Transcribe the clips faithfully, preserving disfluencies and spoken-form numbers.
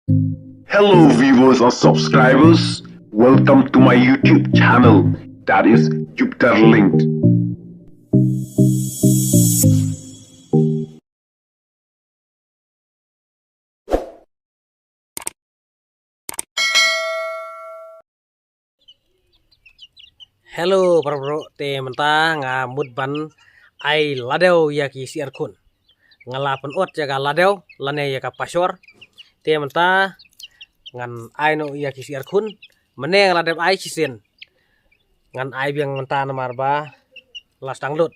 Hello, viewers and subscribers. Welcome to my YouTube channel, that is Jupiter Linked. Hello para bro, te mynta nga mut ban ai ladew ïa ki syiar khun. Nga la pynot ïa ka ladew lane ïa ka pashor. Te mynta ngan ai noh ïa ki syiar khun. Mynne nga la dep ai shisien. Ngan ai biang mynta namar ba la sdang lut.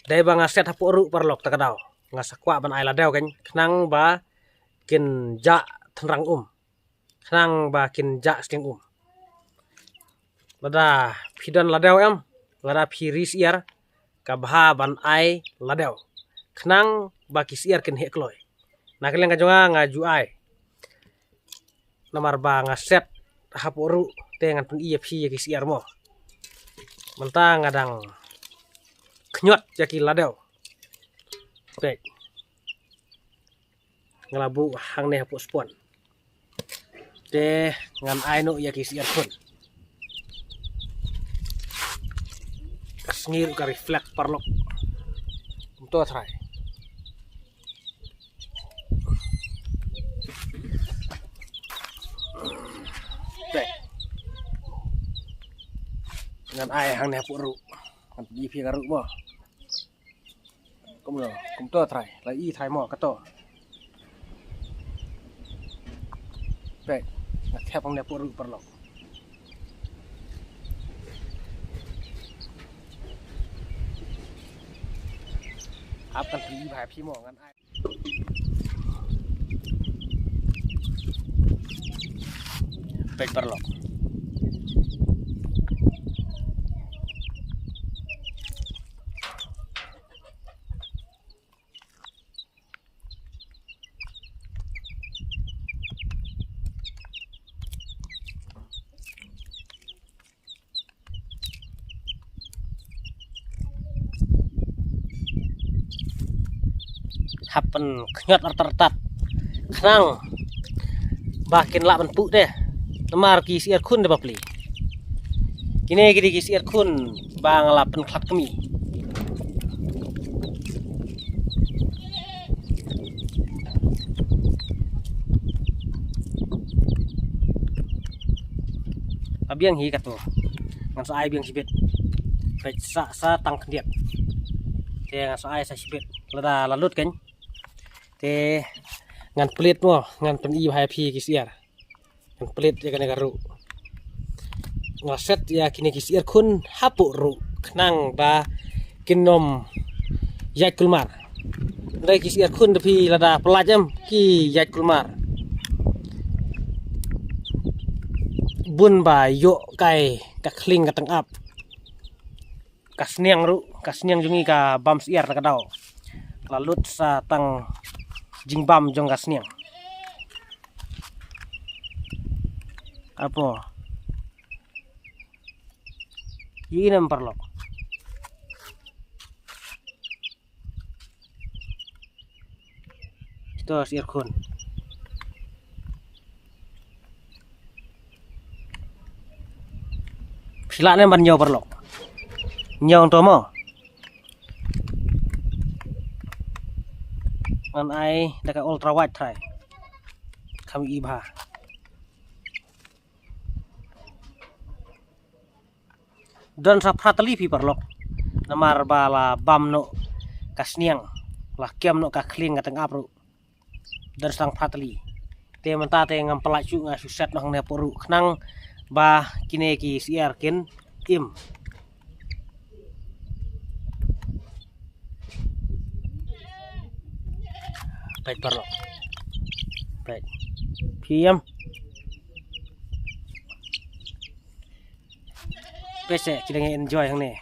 Dei ba nga set hapoh ruh paralok ta ka daw. Nga sa kwah ban ai ladew kan khnang ba kin jah tynrang um. Khnang ba kin jah sting um. Lada phi don ladew em, lada phi ri syiar, ka bha ban ai ladew. Khnang ba ki syiar kin heh kloi. Na ka liang ka jong nga nga ju ai. Namar ba nga set hapoh ruh te ngan pyni ïa phi ïa ki syiar mo. Mynta nga dang khñiot ïa ki ladew. Peit. Nga la buh hangne hapoh spon. Te ngan ai noh ïa ki syiar khun. Ka sngi ruh ka reflect paralok. Kumto trai. Te ngan ai hangne hapoh ruh. Ngan pyni phi ka ruh mo. Kumno, kumto trai, la i trai mo kato. Peit, nga thep hangne hapoh ruh paralok. Hap kan pyni bha ïa phi mo ngan ai. Peit paralok. Hap pynkhñiot artat artat khnang ba kin lah ban puh te. Namar ki syiar khun da bapli. Kine ki dei ki syiar khun ba nga la pynkhlad kmie. Ka biang hi kato. Ngan sa ai biang shibit. Peit sa sa tang khyndiat. Te ngan sa ai sa shibit. Lada la lut kan. Te ngan plit mo, ngan pyni bha ïa phi ki syiar. Ngan plit ïa kane ka ruh. Nga set ïa kine ki syiar khun hapoh ruh khnang ba kin ym ïaid kulmar. Dei ki syiar khun da phi lada pyllait em ki ïaid kulmar. Bun ba ïoh kai ka khlieng ka tyngab. Ka sniang ruh, ka sniang jong ngi ka bam syiar na ka daw. La lut sa tang jingbam jong ka sniang. Apo. Ïa inem paralok. To syiar khun. Phi lah ne ban ñiew paralok. Ñiew to mo. Ngan ai da ka ultra wide trai. Kham i bha. Don sa phra tylli phi paralok. Namar ba la bam noh ka sniang. La kem noh ka khlieng ka tyngab ruh. Don sa phra tylli. Te mynta te ngam pyllait shuh nga shu set noh hangne hapoh ruh. Khnang ba kine ki syiar kin im. Peit paralok. Peit. Phi em. Peit se, ki dang enjoy hangne.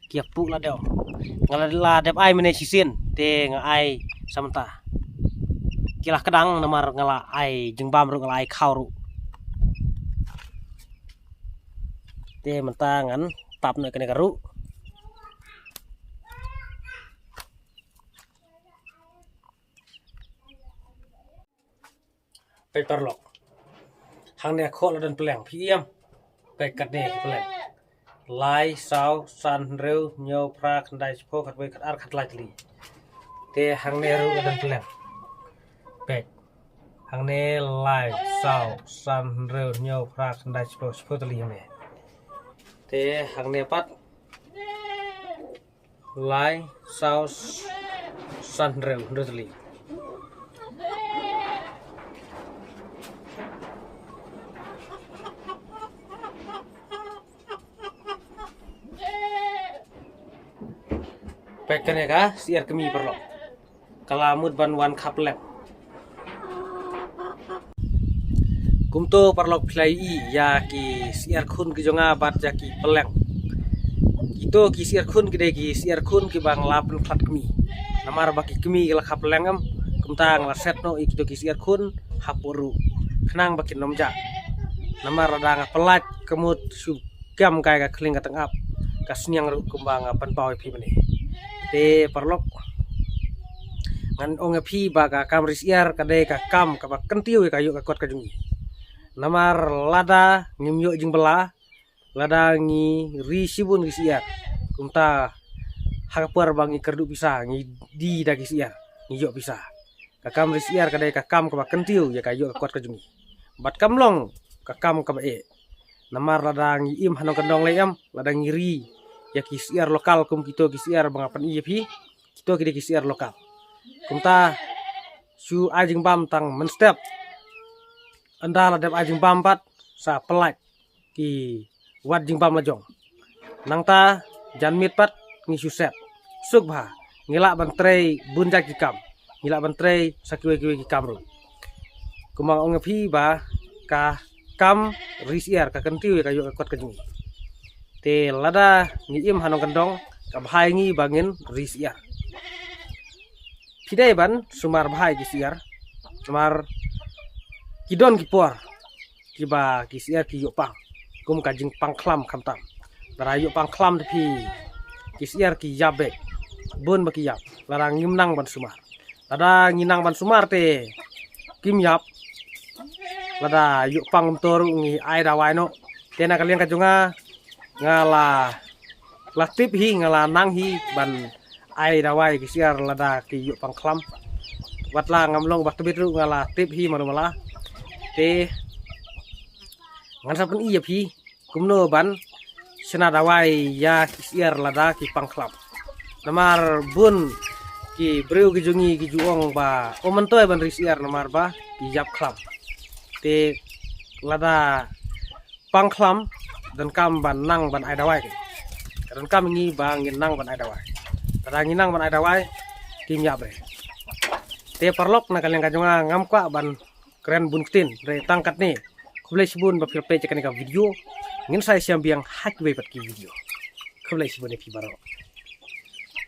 Ki ïa puh ladew. Nga la, la dep ai mynne shisien, te nga ai sa mynta. Ki la kdang namar nga la ai jingbam ruh, nga la ai khaw ruh. Te mynta ngan tap noh kane ka ruh. Peit paralok. Hangne khot la don pylleng, phi ïam. Peit katne ki pylleng. Lai, saw, san, hynriew, hynñiew, phra, khyndai, shiphew, khatwei, khatar, khatlai tylli. Te hangne ruh la don pylleng. Peit. Hangne lai, saw, san, hynriew, hynñiew, phra, khyndai, shiphew, shiphew tylli hangne. Te hangne pat. Lai, saw, san, hynriew, hynriew tylli. Peit kane ka syiar kmie paralok. Ka la mut ban wan khap lem. Kumto paralok phi la ïohi ïa ki syiar khun ki jong nga bad ïa ki pylleng. Kito ki syiar khun ki dei ki syiar khun kiba nga la pynkhlad kmie. Namar ba ki kmie ki la khap lem em, kumta nga la set noh ïa kito ki syiar khun hapoh ruh. Khnang ba kin ym jah. Namar lada nga pyllait ka mut shu kiam kai ka khlieng ka tyngab, ka sniang ruh kumba nga pynpaw ïa phi mynne. Te paralok, ngan ong ïa phi ba ka kam ri syiar ka dei ka kam kaba kyntiew ïa ka ïoh ka kot ka jong ngi. Namar lada ngim ïoh jingbylla, lada ngi ri shibun ki syiar, kumta ha ka por ba ngi kyrduh pisa, ngi die da ki syiar, ngi ïoh pisa. Ka kam ri syiar ka dei ka kam kaba kyntiew ïa ka ïoh ka kot ka jong ngi. Bad kam long ka kam kaba eh. Namar lada ngi im ha nongkyndong lei em, lada ngi ri ïa ki syiar lokal kum kito ki syiar ba nga pyni ïa phi, kito ki dei ki syiar lokal. Kumta shu ai jingbam tang mynstep. Ynda la dep ai jingbam pat sa pyllait ki wad jingbam la jong. Nangta jan miet pat ngi shu set. Suk bha, ngi lah ban trei bun jait ki kam. Ngi lah ban trei sa kiwei kiwei ki kam ruh. Kumba nga ong ïa phi ba ka kam ri syiar ka kyntiew ïa ka ïoh ka kot ka jong ngi. Te lada ngi im ha nongkyndong, ka bha ïa ngi ba ngin ri syiar. Phi dei ban sumar bha ïa ki syiar. Namar ki don ki por kiba ki syiar ki ïoh pang, kum ka jingpang khlam khamtam. Lada ïoh pang khlam te phi, ki syiar ki ïap beit, bun ba ki ïap. Lada ngim nang ban sumar. Lada ngi nang ban sumar te kim ïap. Lada ïoh pang kumto ruh ngi ai dawai noh. Te na ka liang ka jong nga, nga la, la tip hi, nga la nang hi ban ai dawai ki syiar lada ki ïoh pang khlam. Wat la ngam long ba tbit ruh nga la tip hi mano mala. Te ngan sa pyni ïa phi kumno ban shna dawai ïa ki syiar lada ki pang khlam. Namar bun ki briew ki jong ngi ki ju ong ba ym myntoi ban ri syiar namar ba ki ïap khlam. Te lada pang khlam, donkam ban nang ban ai dawai. Ka donkam ngi ba ngin nang ban ai dawai. Lada ngi nang ban ai dawai, kim ïap re. Te paralok, na ka liang ka jong nga ngam kwah ban kren bun ktien, re tang katne. Khublei shibun ba phi la peit ïa kane ka video. Ngin sa ïashem biang ha kiwei pat ki video. Khublei shibun ïa phi baroh.